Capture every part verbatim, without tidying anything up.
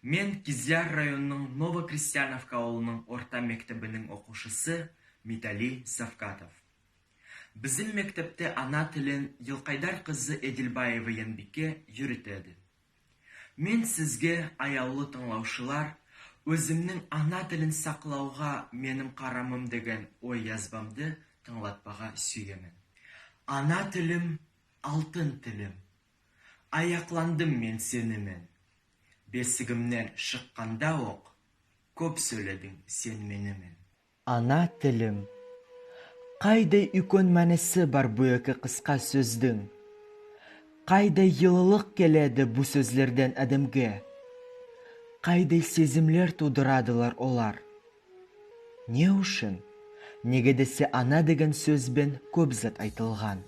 Мен Кизляр районынынъ Новокрестьяновка авылынынъ орта мектебининъ окувшысы Митали Савкатов. Бизим мектепте ана тилин Йылкайдар кызы Эдильбаева Янбийке юритеди. Мен сизге, аявлы тынълавшылар, оьзимнинъ «Ана тилин саклавга меним карамым» деген ой язбамды тынълатпага суьемен. Ана тилим, алтын тилим. Аякландым мен сени мен. Бесигимнен шыкканда ок, коьп соьйлединъ сен мени мен. Ана тилим. Кайдай уьйкен маьнеси бар бу эки кыска соьздинъ. Кайдай йылылык келеди бу соьзлерден аьдемге. Кайдай сезимлер тувдырадылар олар. Не уьшин? Неге десе ана деген соьз бен коьп зат айтылган.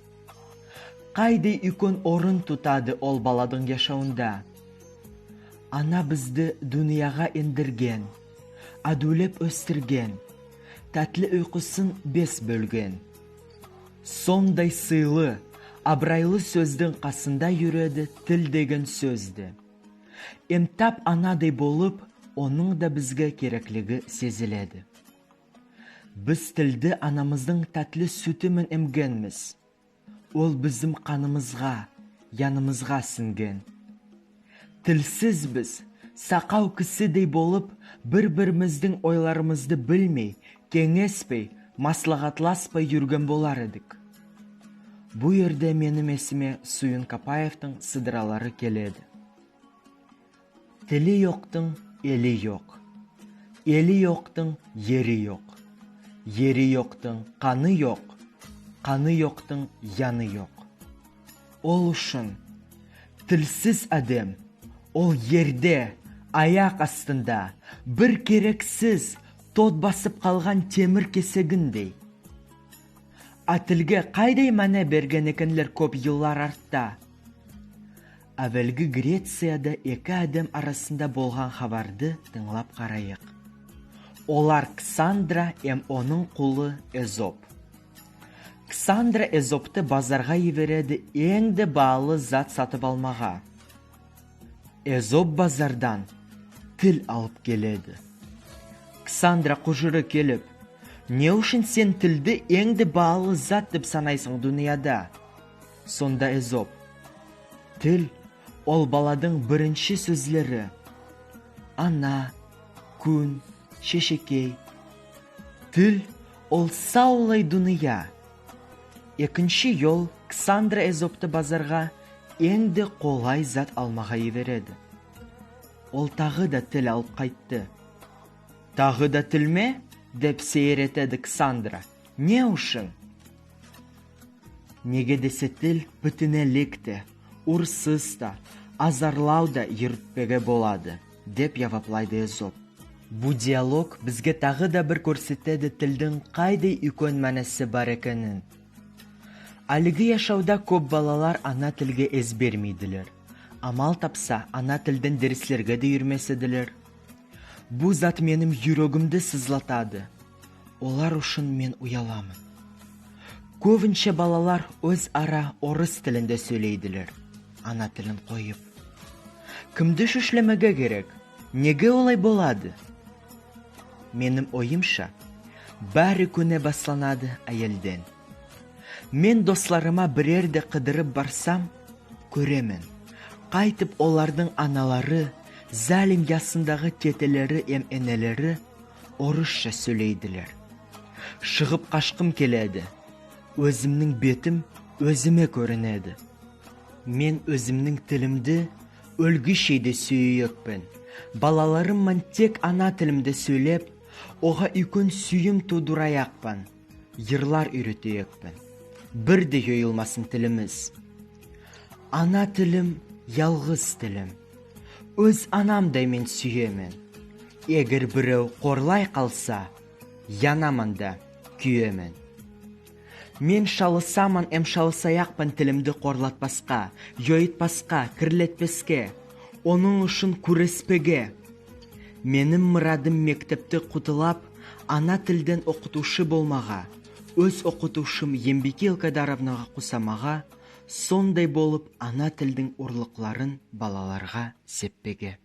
Кайдай уьйкен орын тутады ол баладынъ яшавында. Ана бизди дуныяга эндирген, аьдуьвлеп оьстирген, таьтли уйкысын бес боьлген. Сондай сыйлы, абырайлы соьздинъ касында юреди тил деген соьз де. Эм тап анадай болып, онынъ да бизге кереклиги сезиледи. Биз тилди анамыздынъ таьтли суьти мен эмгенмиз. Ол бизим канымызга, янымызга синъген. Тилсиз биз, сакав кисидей болып, бир-биримиздинъ ойларымызды билмей, кенъеспей, маслагатласпай юрген болар эдик. Бу ерде меним эсиме Суюн Капаевтинъ сыдыралары келеди. Тили йоктынъ эли йок. Эли йоктынъ ери йок. Ери йоктынъ каны йок. Каны йоктынъ яны йок. Ол уьшин тилсиз аьдем, ол ерде, аяк астында, бир керексиз, тот басып калган темир кесегиндей. А тилге кайдай маьне берген экенлер коьп йыллар артта? Аьвелги Грецияда эки аьдем арасында болган хабарды тынълап карайык. Олар Ксандра эм онынъ кулы Эзоп. Ксандра Эзопты базарга йибереди энъ де баалы зат сатып алмага. Эзоп базардан тил алып келеди. Ксандра кужыры келип: «Не уьшин сен тилди энъ де баалы зат деп санайсынъ дуныяда?» Сонда Эзоп: «Тил — ол баладынъ биринши соьзлери. Ана, куьн, шешекей. Тил — ол савлай дуныя». Экинши йол Ксандра Эзопты базарга энъ де колай зат алмага йибереди. Ол тагы да тил алып кайтты. «Тагы да тилме?» — деп сейир этеди Ксандра. «Не уьшин?» «Неге десе тил битинълик те, урсыс та, азарлав да юритпеге болады», — деп яваплайды Эзоп. Бу диалог бизге тагы да бир коьрсетеди тилдинъ кайдай уьйкен маьнеси бар экенин. Аьлиги яшавда коьп балалар ана тилге эс бермейдилер. Амал тапса, ана тилден дерислерге де юрмес эдилер. Бу зат меним юрегимди сызлатады. Олар уьшин мен уяламан. Коьбинше балалар оьз ара орыс тилинде соьйлейдилер, ана тилин койып. Кимди шуьшлемеге керек? Неге олай болады? Меним ойымша, баьри куьне басланады аьелден. Мен досларыма бир ерде кыдырып барсам, коьремен, кайтип олардынъ аналары, залим ясындагы тетелери эм энелери орысша соьйлейдилер. Шыгып кашкым келеди. Оьзимнинъ бетим оьзиме коьринеди. Мен оьзимнинъ тилимди оьлгишей де суьеекпен. Балаларым ман тек ана тилимде соьйлеп, ога уьйкен суьйим тувдыраякпан. Йырлар уьйретеекпен. Бир де йойылмасын тилимиз. Ана тилим — ялгыз тилим. Оьз анамдай мен суьемен. Эгер бирев корлай калса, янаман да куьемен. Мен шалысаман эм шалысаякпан тилимди корлатпаска, йойытпаска, кирлетпеске, онынъ уьшин куьреспеге. Меним мырадым мектепти кутылып, ана тилден окытувшы болмага, оьз окытувшым Янбийке Йылкайдаровнага усамага, сондай болып ана тилдинъ урлыкларын балаларга сеппеге.